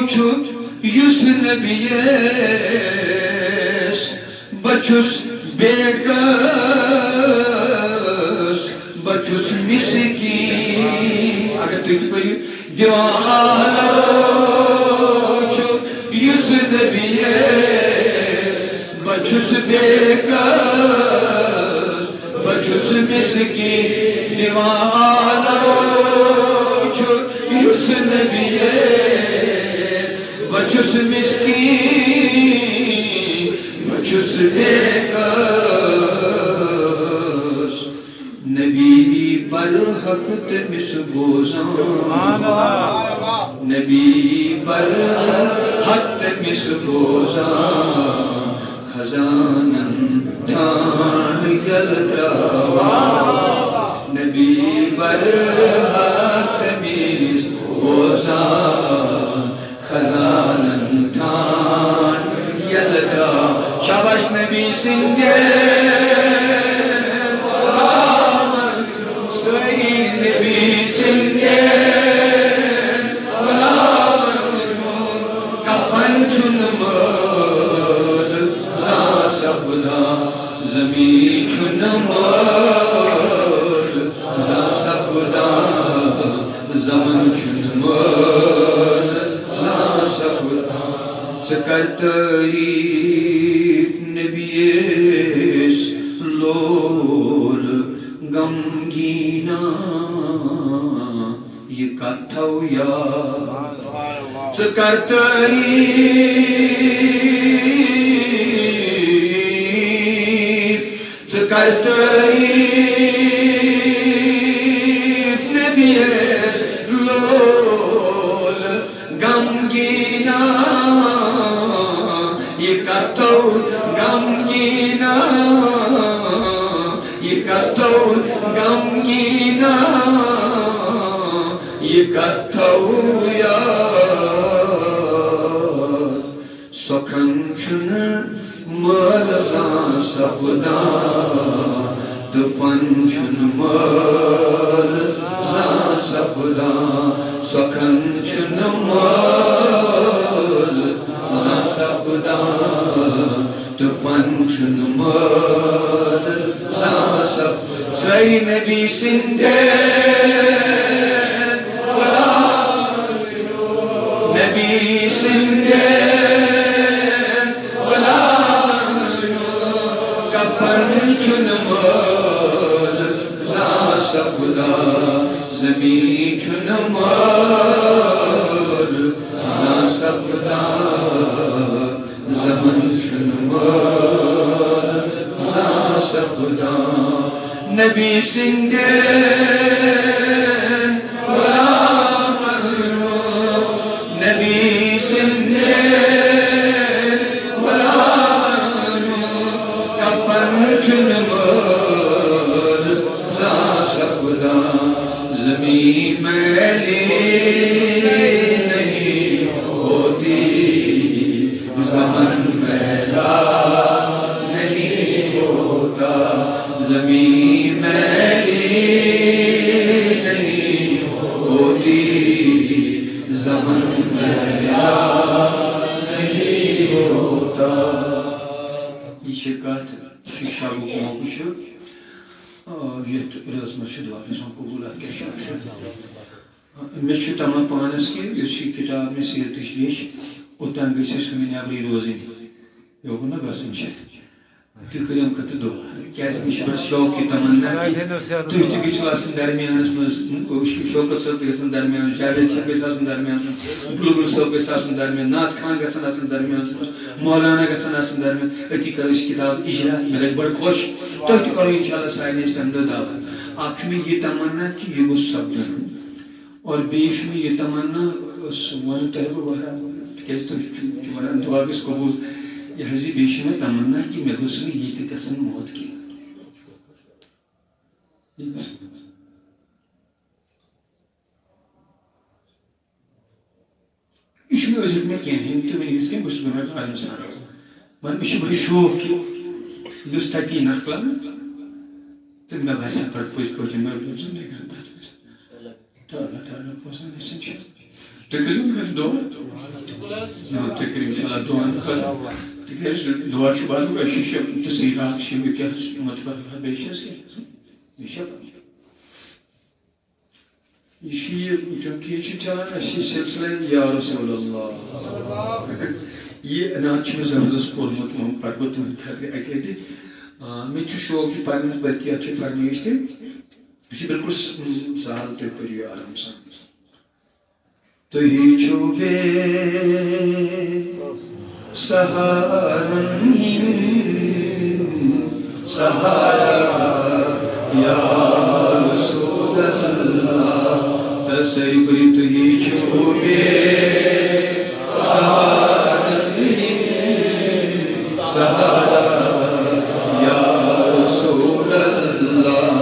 چھُ یُس نبیَس، بہٕ چھُس بے کس، بہٕ چھُس مسکیٖن۔ اگر تُہۍ تہِ پٔرِو، دِوان آلو چھُ یُس نبیَس، بہٕ چھُس بے کس، بہٕ چھُس مسکیٖن۔ دِوان آلو چھُ یُس نبیَس، بہٕ چھُس مسکیٖن، بہٕ چھُس بے کس۔ نبی برحق تٔمِس بوزان، نبی برحق تٔمِس بوزان، خزانن ٹھانڈ یلہٕ تراوان۔ نبی برحق تٔمِس بوزان، خزانن ٹھانڈ یلہٕ تراوان۔ شاباش نبی سٕنٛدٮ۪ن غلامن، سٲری نبی سٕنٛدٮ۪ن غلامن ہُنٛد کفن چھُنہٕ مٲلۍ زانٛہہ سپدان، زمین چھُنہٕ مٲلۍ زانٛہہ سپدان۔ مٲل زانٛہہ سپُد۔ ژٕ کر تعریف نبیس لول غمگینا، یہِ کتھ تھاو یاد۔ ژٕ کر تعریف، ژٕ کر تعریف نبیس لول غمگینا، یہِ کتھ تھاو غمگینا، یہِ کتھ تھاو غمگینا، یہِ کتھ تھاو یاد۔ سۄکھن چھُنہٕ مٲل زانٛہہ سپدان، تہٕ فن چھُنہٕ مٲل زانٛہہ سپدان۔ سۄکھن چھُنہٕ مٲل زانٛہہ سپدان، تہٕ فن چھُنہٕ مٲل زانٛہہ سپدان۔ سٲری نبی سٕنٛدٮ۪ن غلام، نبی سٕنٛدٮ۪ن غلامن ہُنٛد کفن چھُنہٕ مٲل زانٛہہ سپدان، زمین چھُنہٕ مٲل زانٛہہ سپدان، زمن چھُنہٕ مٲل زانٛہہ سپدان۔ نبی سٕنٛدٮ۪ن غلامن ہُنٛد، نبی سٕنٛدٮ۪ن غلامن ہُنٛد کفن چھُنہٕ مٲل زانٛہہ سپدان۔ زمین میلی نہیں ہوتی، زمن میلا نہیں ہوتا، زمین میلی نہیں ہوتی، زمن میلا نہیں ہوتا۔ یہِ چھِ کتھ، یہِ چھُ شبُک موقعہٕ چھُ، آ، یتھ رٲژ منٛز چھُ دعا گژھان قبوٗل، اتھ کیٛاہ چھُ آسان؟ مےٚ چھُ تمنا پانس کہِ یُس یہِ کِتاب مےٚ سیٖرتٕچ لیٚچھ، اوٚتام گژھِ سُہ مےٚ نٮ۪برٕے روزٕنۍ۔ یہِ گوٚو نہ گژھُن چھُ۔ تُہۍ کٔرِو اَمہِ خٲطرٕ دُعا۔ کیٛازِ مےٚ چھِ بڑٕ شوق یہِ تمنا کہِ تُہۍ تہِ گٔژھِو آسٕنۍ درمیانس منٛز، شوکت صٲب تہِ گژھن درمیانس، جاوید صٲب گژھِ آسُن درمیانس منٛز، بلبل صٲب گژھِ آسُن درمیان، نعت خان گژھن آسٕنۍ درمیانس منٛز، مولانا گژھن آسٕنۍ درمیان۔ أتی کرو أسۍ کِتاب اجرا، مےٚ لگہِ بڑٕ خۄش۔ تۄہہِ تہِ کرو انشاءاللہ سارنٕے أسۍ تمہِ دۄہ دعوت۔ اکھ چھُ مےٚ یہِ تمنا کہِ یہِ گوٚژھ سپدُن۔ اور بیٚیہِ چھُ مےٚ یہِ تمنا، سُہ وَنہٕ تۄہہِ بہٕ وَنان، تِکیٛازِ تُہۍ چھِو، چھِو وَنان دُعا گژھِ قبوٗل۔ یہِ حظ یہِ بیٚیہِ چھِ مےٚ تمنا کہِ مےٚ گوٚژھ نہٕ یہِ تہِ گژھُن موت کینٛہہ۔ یہِ چھُنہٕ أزیُک مےٚ کینٛہہ، یِم تہِ ؤنِو یِتھ کٔنۍ، بہٕ چھُس بنان عالم سان۔ وۄنۍ مےٚ چھُ بڑٕ شوق کہِ یُس تَتی نقلَن تہٕ مےٚ باسہِ ہا پَتہٕ پٔزۍ پٲٹھۍ مےٚ روٗد زندگی ہُنٛد تَتھ منٛز۔ تہٕ اللہ تعالیٰ بوزان أسۍ اِنشاءاللہ۔ تُہۍ کٔرِو مےٚ دُعا۔ آ، تُہۍ کٔرِو اِنشاءاللہ دُعا خٲطرٕ۔ تِکیٛازِ دُعا چھُ بَرُن، أسۍ چھِ تِژھٕے راتھ چھِ وٕنکیٚس مطلب بیٚیہِ چھِ اَسہِ کینٛہہ؟ یہِ چھا یہِ چھُ یہِ، چوٗنٛکہِ یہِ چھُ چلان اَسہِ یہِ سلسلہٕ یا رسول اللہ۔ یہِ نعت چھِ مےٚ زبردست پوٚرمُت، وۄنۍ پَرٕ بہٕ تُہٕنٛدِ خٲطرٕ اَکہِ لَٹہِ۔ آ، مےٚ تہِ چھُ شوق یہِ پَرنَس، بلکہِ یَتھ چھِ فرمٲیِش تہِ۔ یہِ چھُ بِلکُل س-، سہل، تُہۍ پٔرِو یہِ آرام سان۔ تُہۍ چھِو بے سہارن ہٕنٛدۍ سہارا یا رسول اللہ۔ تہٕ سٲری پٔرِو، تُہۍ چھِو بے سہارن ہٕنٛدۍ سہارا یا رسول اللہ۔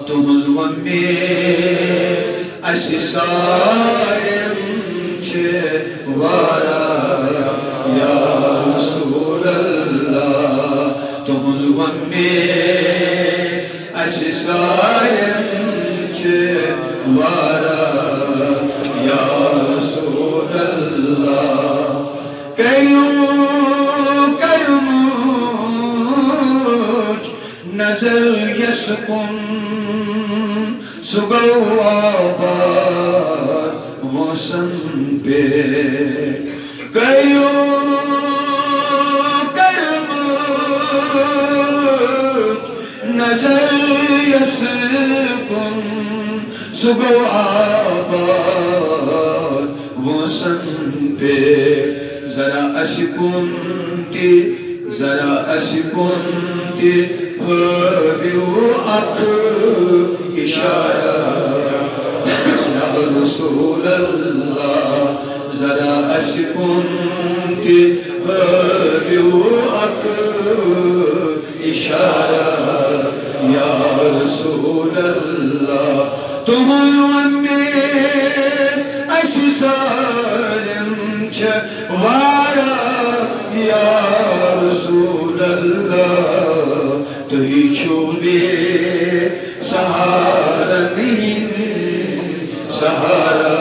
تُہٕنٛز وۄمید اَسہِ سارٮ۪ن چھِ واریاہ یا رسول اللہ۔ تُہُنٛد وۄمید اَسہِ سارٮ۪ن چھِ واریاہ یا رسول اللہ۔ کٔرِو کرمٕچ نظر یَس کُن، سُہ گوٚو آباد۔ وسن پہ کیو کرمچ نظر یس کن، سہ گو آباد وسن پہ۔ ذرا اسہِ کُن تہِ، ذرا اسہِ کُن تہِ ہٲوِو اکھ اشارہ، یا رسول اللہ۔ ذرا اسہِ کُن تہِ ہٲوِو اکھ اشارہ، یا رسول اللہ۔ تُہُنٛد وۄنۍ مےٚ اسہِ سارن چھِ واریاہ، یا رسول اللہ۔ تُہی چھِو بے سہارن ہٕنٛدۍ سہارا،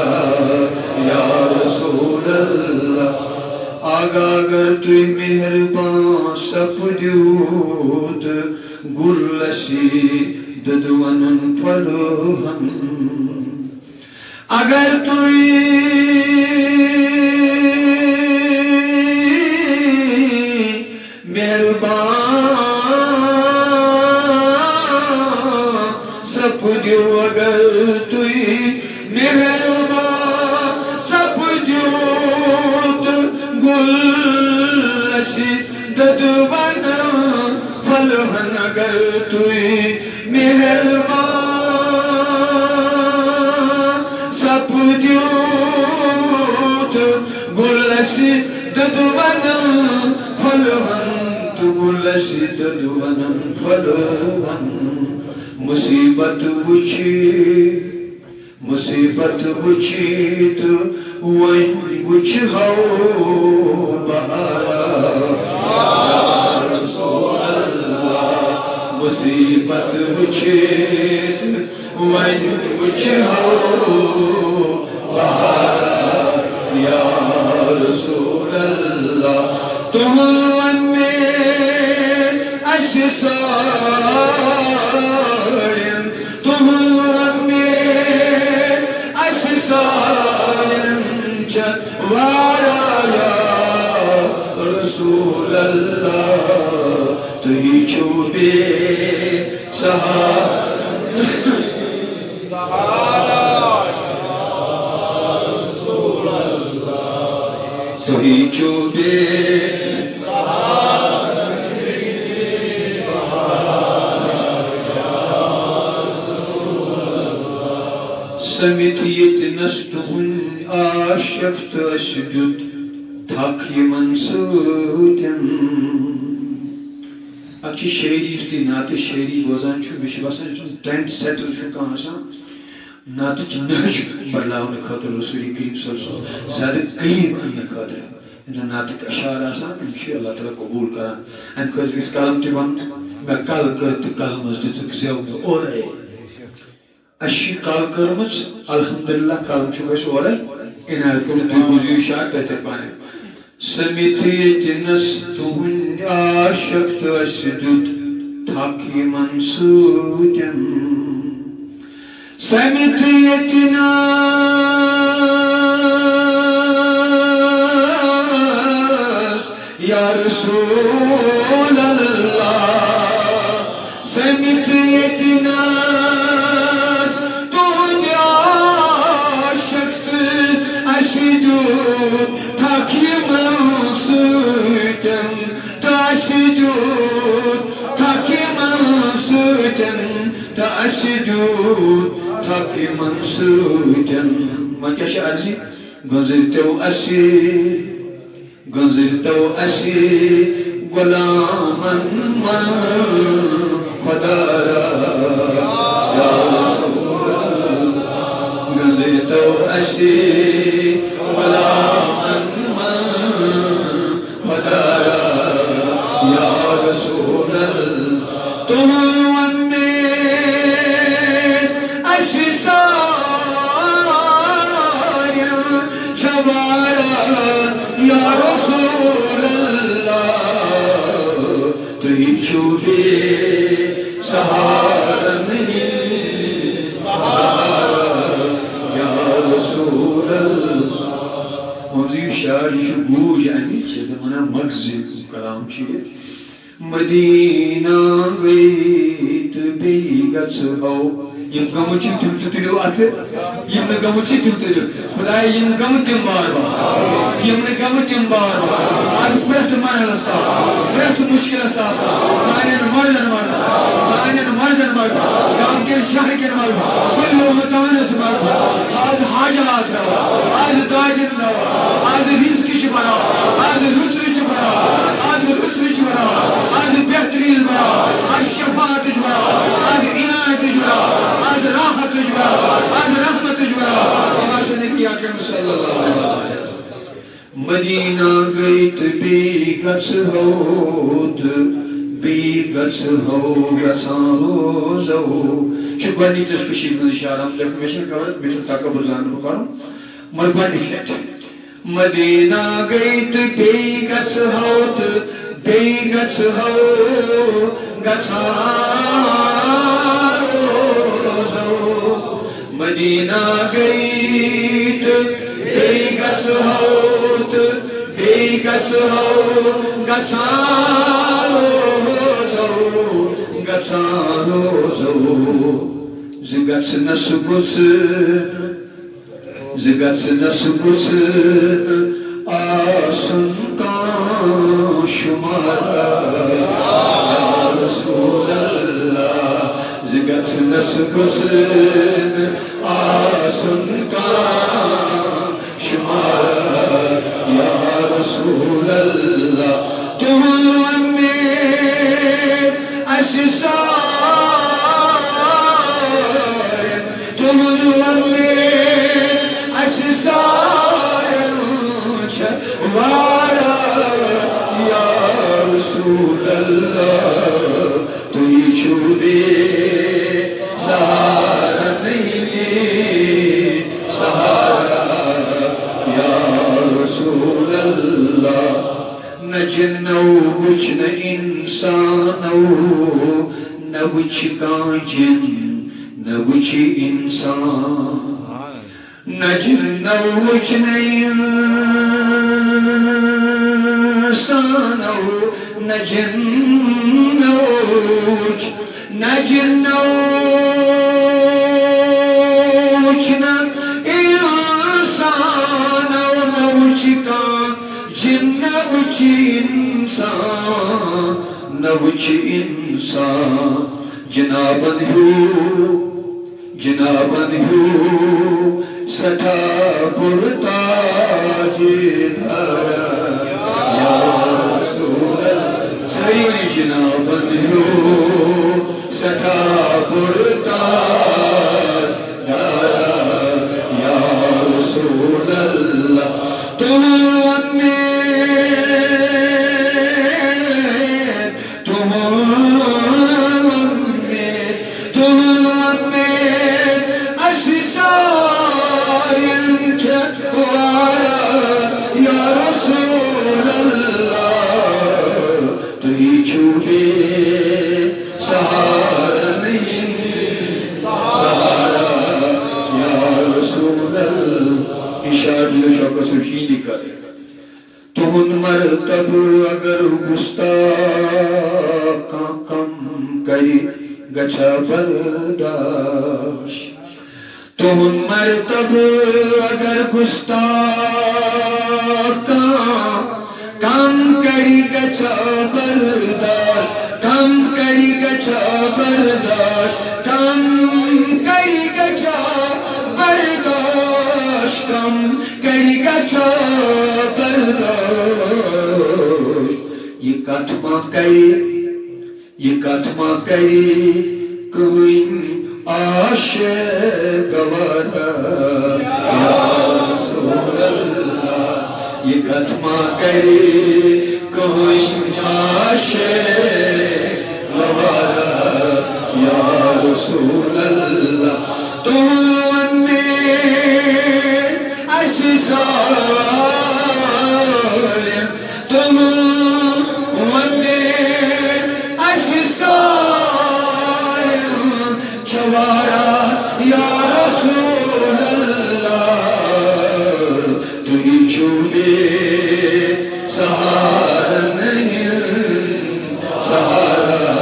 یا رسول اللہ۔ آگاہ اگر تُہۍ مہربان سپدِو تہٕ گُل اَسہِ دۄدوَنَن پھۄلہٕ ہن۔ اگر تُہۍ مہربان سپدِو، اگر تُہۍ مہربان سپدِو تہٕ گُل اَسہِ دۄدوَنَن پھۄلہٕ ہن، اگر تُہۍ مہربان سپدِو تہٕ گُل اَسہِ دۄدوَنَن پھۄلہٕ ہن، تہٕ گُل اَسہِ دۄدوَنَن پھۄلہٕ ہن۔ مصیبت وٕچھِ، مصیبت وٕچھِتھ وۄنۍ وٕچھِ ہو بہارا۔ یا رسول اللہ، مصیبت وٕچھِتھ وۄنۍ وٕچھِ ہو بہارا۔ یا رسول اللہ، تُہُنٛد وۄنۍ مےٚ اَسہِ سارن، تُہُنٛد مےٚ اَسہِ سارن چھِ واریاہ، یا رسول اللہ۔ تُہی چھِو بے سہارا، تُہی چھِو بے سٔمِتھ ییٚتہِ نَس تُہٕنٛدۍ عاشق تہٕ اَسہِ دیُت تھَکھ یِمَن سۭتۍ۔ اَکھ چھِ شٲعری، یُتھُے نعتٕچ شٲعری بوزان چھُ، مےٚ چھُ باسان، یُس زَن ٹرٛینڈ سیٹَر چھُ کانٛہہ آسان، نعتٕچ نہج بدلاونہٕ خٲطرٕ رسول کریم صلی اللہ علیہ وسلم زیادٕ قریب اَننہٕ خٲطرٕ۔ یِم زَن نعتٕکۍ اشعار آسان، یِم چھِ اللہ تعالیٰ قبوٗل کران۔ اَمہِ خٲطرٕ گژھِ قلم تہِ وَنُن، مےٚ کل کٔر تہٕ قلمَس دِژٕکھ زٮ۪و مےٚ اورَے۔ اَسہِ چھِ کل کٔرمٕژ، الحمدللہ، کل چھُ اَسہِ اورَے عنایت کوٚرمُت۔ تُہۍ بوٗزِو یہِ شعر، تۄہہِ تَرِ پانَے۔ سٔمِتھ ییٚتہِ نَس تُہٕنٛدۍ عاشق تہٕ اَسہِ دیُت تھَکھ یِمَن سۭتۍ۔ سٔمِتھ ییٚتہِ نَس یا رسول اللہ، سٔمِتھ ییٚتہِ نَس تُہٕنٛدۍ عاشق تہٕ اَسہِ دیُت تھَکھ یِمَن سۭتۍ، تہٕ اَسہِ دیُت تھَکھ یِمَن سۭتۍ، تہٕ اَسہِ دیُت تھَکھ یِمَن سۭتۍ۔ وۄنۍ کیٛاہ چھِ عرضی؟ گٔنٛزٕرۍ تو اَسہِ، گٔنٛزٕرۍ تو اَسہِ غلامن منٛز خۄدا را۔ یا رسول اللہ، گٔنٛزٕرۍ تو اَسہِ غلامن منٛز خۄدا را۔ یا رسول اللہ، تُہُنٛد وَن مےٚ اَسہِ سارٮ۪ن چھا واریاہ، یا رسول اللہ، تُہۍ چھِو بے سہارن ہٕنٛدۍ سہارا، یا رسول اللہ۔ شاعر، یہِ چھُ گوٗج اَمِچ، یَتھ زَن وَنان مغزی کلام چھُ یہِ۔ مدینہ گٔے تہٕ بیٚیہِ گژھٕ ہو۔ یِم گٔمٕتۍ چھِ تِم تہِ تُلِو اَتھٕ، یِم نہٕ گٔمٕتۍ چھِ تِم تُلِو۔ خدایا، یِم گٔمٕتۍ تِم بار بار، یِم نہٕ گٔمٕتۍ تِم بار بار۔ آز پرٛٮ۪تھ مرحلَس تام، پرٛٮ۪تھ مُشکِلَس آسان، سانٮ۪ن مَرضَن منٛز، سانٮ۪ن مَرضَن منٛز، گامہٕ کٮ۪ن شہرٕ کٮ۪ن منٛز، کُلہِ وطنَس منٛز، آز حاجات رَوا، آز دادٮ۪ن رَوا، آز رِزقٕچ بَرابر، آز رُت رِزقٕچ بَرابر، آز رُت رِزقٕچ بَرابر، آز بہتریٖن بَرابر، آز شفاعتٕچ بَرابر، آز عنایتٕچ بَرابر، آز راحتٕچ بَرابر، آز رحمتٕچ بَرابر۔ وما صلی اللہ علیہ وسلم۔ مدینہ گٔے تہٕ بیٚیہِ گژھٕ ہو تہٕ بیٚیہِ گژھٕ ہو، گژھان روزو۔ چھُ گۄڈٕنِچ لَٹہِ کٔشیٖرِ منٛز شاعرَن لیوٚکھمُت، مےٚ چھُنہٕ خبر، مےٚ چھُنہٕ تکبر زانہٕ بہٕ کَرُن، مگر گۄڈٕنِچ لَٹہِ۔ مدینہ گٔے تہٕ بیٚیہِ گژھٕ ہو تہٕ بیٚیہِ گژھٕ ہو، گژھان روزو۔ مدینہ گٔے تہٕ بیٚیہِ گژھٕ ہو تہٕ بیٚیہِ گژھٕ ہو، گژھان روزو، گژھان روزو۔ زِ گژھنَس گوٚژھ، زِ گژھنَس گوٚژھ نہٕ آسُن کانٛہہ شُمارا، یا رسول اللہ۔ زِ گژھنَس گوٚژھ نہٕ آسُن کانٛہہ شُمارا، یا رسول اللہ۔ تُہُنٛد وَن مےٚ اَسہِ سارٮ۪ن، تُہُنٛد وَن مےٚ اَسہِ سارٮ۪ن چھےٚ واریاہ، یا رسول اللہ۔ تُہۍ چھِو بے سہارا، نہٕ بے سہارا، یا رسول اللہ۔ نہ جِنو وُچھ نہ اِنسانو، نہ وُچھ کانٛہہ جِن، نہ وُچھ اِنسان۔ نہ جِنو وُچھ نہ اِنسانو، نہ جِنو وُچھ، نہ جِنو وُچھ نہ اِنسانو، نہ وُچھ کانٛہہ جِن، نہ وُچھ اِنسان، نہ وُچھ اِنسان۔ جِنابن ہیوٗ جِنابن ہیوٗ سٮ۪ٹھاہ بوٚڑ تاج دارا، یا رسول اللہ۔ سٲری ؤنِو، جِنابن ہیوٗ سٮ۪ٹھاہ بوٚڑ تاج دارا، یا رسول اللہ۔ تُہُنٛد وَن مےٚ تُہُنٛد وَن مےٚ، تُہُنٛد وَن مےٚ، اَسہِ سارٮ۪ن چھےٚ واریاہ، یا رسول اللہ۔ تُہۍ چھِو بے سہارا، نہٕ سہارا، یا رسول اللہ۔ اِرشاد یہِ شوکت صٲب چھِ یِہِنٛدِ خٲطرٕ۔ تُہُنٛد مرتبہٕ اگر گُستاخ کانٛہہ کم کرِ، گژھا برداش؟ تُہُنٛد مرتبہٕ اگر گُستاخ کانٛہہ کم کرِ، گژھا برداش؟ کم کرِ، گژھا برداش؟ کم کرِ، گژھا برداش؟ کم کرِ، گژھا برداش؟ یہِ کتھ ما کرِ، یہِ کتھ ما کرِ کٕہٕنۍ عاشق گوارا؟ یا رسول اللہ، یہِ کتھ ما کرِ کٕہٕنۍ عاشق گوارا؟ یا رسول اللہ، تُہُنٛد وَن مےٚ، اَسہِ سارٮ۪ن تُہُنٛد وَن مےٚ، اَسہِ سارٮ۪ن چھےٚ واریاہ، یا رسول اللہ۔ تُہۍ چھِو بے سہارا نہیں، سہارا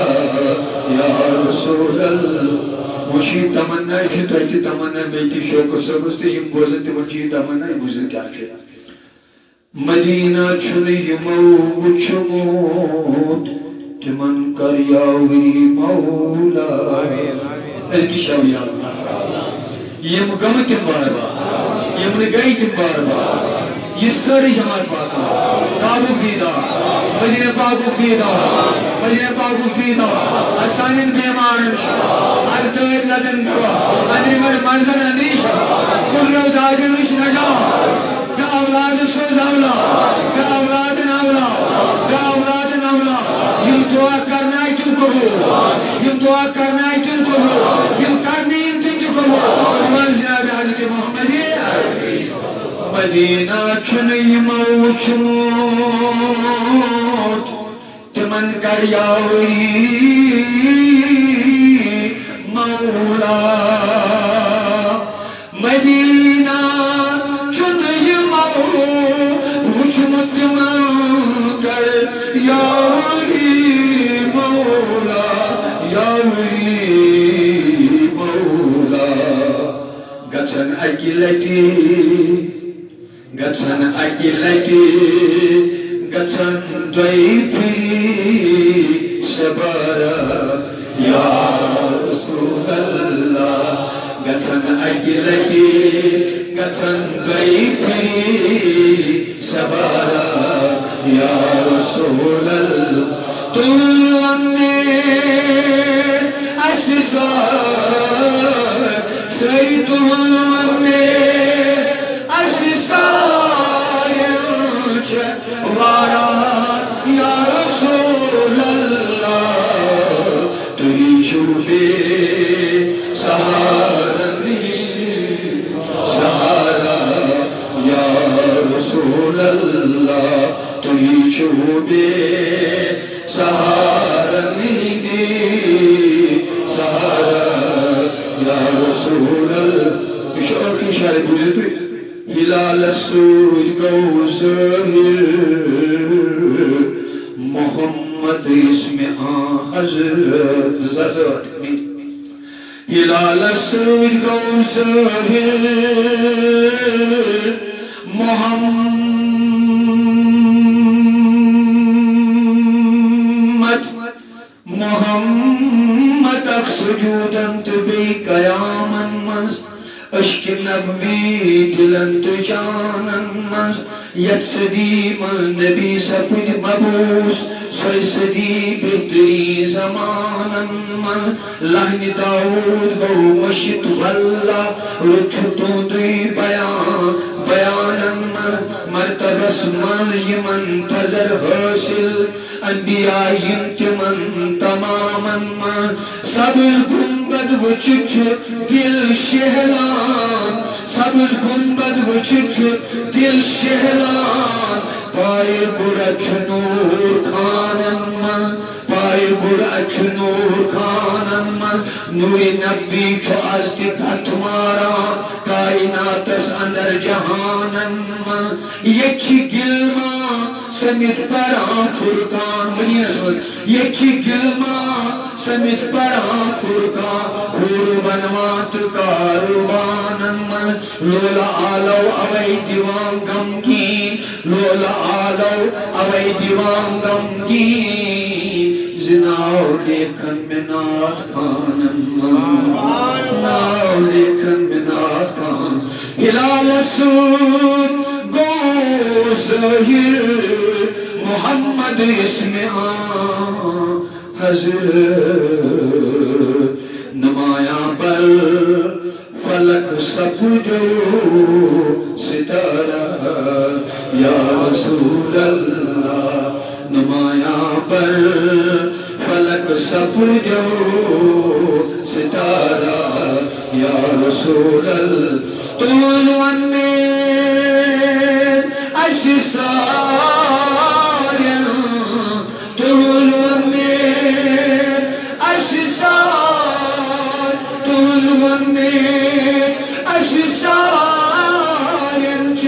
یا رسول اللہ۔ وۄنۍ چھِ یہِ تمنا، یہِ چھِ تۄہہِ تہِ تمنا، مےٚ تہِ شوکت صٲبس تہِ، یِم بوزن تِمن چھِ یہِ تمنا، یہِ بوٗزِو کیٛاہ چھُ۔ مدینہ چھُنہٕ یِمو وُچھمُت، تِمن کر یاوری مولا۔ أزکہِ شب یا اللہ۔ یِم گٔمٕتۍ تِم بار بار، یِم نہٕ گٔے تِم بار بار۔ یہِ سٲرٕے جماعت واتو کعبُک دیٖدار، مدینہ پاکُک دیٖدار، مدینہ پاکُک دیٖدار۔ اَسہِ سانٮ۪ن بیمارن چھُ، اَسہِ دٲدۍ لدن دوا، أنٛدرِمٮ۪ن مرضن اندیشہ، کُلرو دادٮ۪ن وٕچھ نجات۔ بے اولادن سوز اولاد، بے اولادن اولاد، بے اولادن اولاد۔ یِم دعا کرناے تِم قبول، یِم دعا کرناے تِم قبول، یِم کرنہٕ یِن تِم تہِ قبول۔ بہٕ وَنہٕ جناب حضرت محمد۔ مدینہ چھُنہٕ یِمو وُچھمُت، تِمن کر یاوری مولا۔ مدینہ چھُنہٕ یِمو وُچھمُت، تِمن کر یاوری مولا، یاوری مولا۔ گژھن اکہِ لٹہِ، گژھن اکہِ لٹہِ، گژھن دۄیہِ پھِرِ سبارا یا رسول اللہ۔ گژھن اکہِ لٹہِ، گژھن دۄیہِ پھِرِ سبارا یا رسول اللہ۔ تُل وۄنۍ اَسہِ سا سٲری تُہُنٛد وَننہِ اَسہِ سارٮ۪ن چھِ واریاہ یا رسول اللہ۔ تُہی چھِو بے سہارن ہٕنٛدۍ سہارا یا رسول اللہ۔ تُہی چھِو بے سہارن ہٕنٛدۍ سہارا یا رسول اللہ۔ یہِ چھُ ٲخری شعر، بوٗزِو تُہۍ۔ ہلالس سۭتۍ گوٚو ظٲہِر محمد اسمِ آ حضرت۔ زٕ ساس ٲٹھ۔ ہلالس سۭتۍ گوٚو ظٲہِر محمد، محمد اکھ سجوٗدن تہٕ بیٚیہِ قیامن منٛز، عشقِ نبوی دِلن تہٕ جانن منٛز۔ یتھ صدی منٛز نبی سپٕدۍ مبعوث، سۄے صدی بہترین زمانن منٛز۔ لحنِ داوود گوٚو مٔشِتھ واللہ، رُت چھُ تُہُنٛدُے بیان بیانن منٛز۔ مرتبس منٛز یِمن تھزر حٲصِل، انبیاء یِم تِمن تمامن منٛز۔ سبز گنبد وٕچھِتھ چھُ دِل شہلان، سبز گنبد وٕچھِتھ چھُ دِل شہلان۔ پایہِ بُرٕ چھُ نوٗر خانن منٛز، پایہِ بُرٕ چھُ نوٗر خانن منٛز۔ نوٗرِ نبوی چھُ از تہِ کتھ ماران کائناتس اندر جہانن منٛز۔ ییٚتہِ چھِ گِلما سٔمِتھ پران فرقان۔ مدیٖنس منٛز ییٚتہِ چھِ گِلما سٔمِتھ پران فرقان۔ حوٗر ونوان تہٕ کاروانن منٛز لولہٕ آلو اوے دِوان غمگیٖن، لولہٕ آلو اوے دِوان غمگیٖن۔ زِ ناو لیکھن مےٚ نعت خوانن منٛز، ناو لیکھن مےٚ نعت خوان۔ ہلالس سۭتۍ گوٚو ظٲہِر محمد اسمِ آ حضرت۔ نمایاں بر فلک سپدیو ستارہ یا رسول اللہ۔ نمایاں بر فلک سپدیو ستارہ یا رسول اللہ۔ تُل وۄنۍ اَسہِ سارٮ۪ن، تُل وۄنۍ اَسہِ سار، تُل وۄنۍ اَسہِ سارٮ۪ن چھِ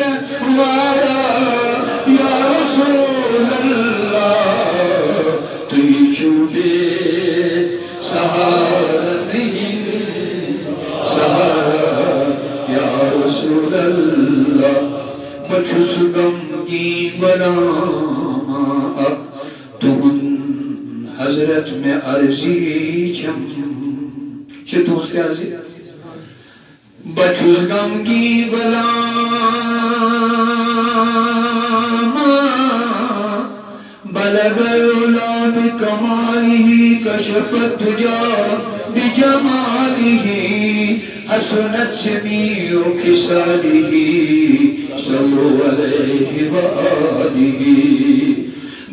واریاہ یا رسول۔ بہٕ چھُس غمگیٖن غلام اکھ، تُہُنٛد حضرت مےٚ عرضی چھم۔ چھِ تُہٕنٛز تہِ عرضی؟ بہٕ چھُس غمگیٖن غلام، بلغ العلا بکمالہ، کشف الدجی بجمالہ، حسنت جمیع خصالہ، صلوا علیہ وآلہ۔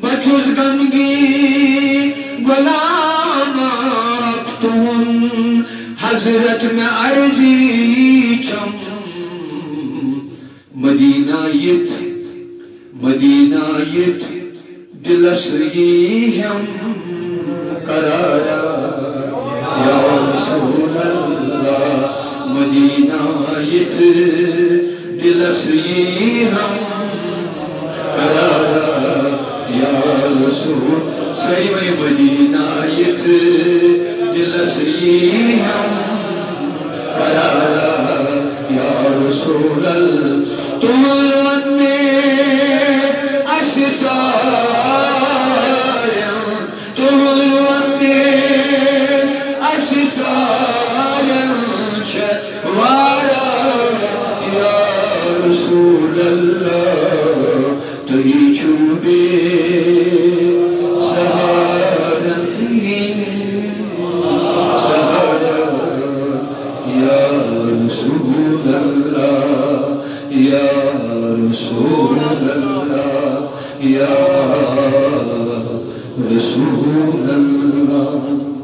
بہٕ چھُس غمگیٖن غلام اکھ، تُہُنٛد حضرت مےٚ عرضی چھم۔ مدینہ یِتھ، مدینہ یِتھ، دِلس یی ہم قرارا۔ یا رسول اللہ، مدینہ یِتھ، دِلس یی ہم قرارا۔ یا رسول، سٲری ؤنِو، مدینہ یِتھ، دِلس یی ہم قرارا۔ یا رسول اللہ، تُہُنٛد وَن مےٚ اَسہِ سارٮ۪ن، تُہُنٛد وَن مےٚ اَسہِ سارٮ۪ن چھےٚ واریاہ۔ یا رسول اللہ، تُہی چھِو بے سہارن ہٕنٛدۍ سہارا۔ یا رسول اللہ، یا رسول اللہ، یا رسول اللہ۔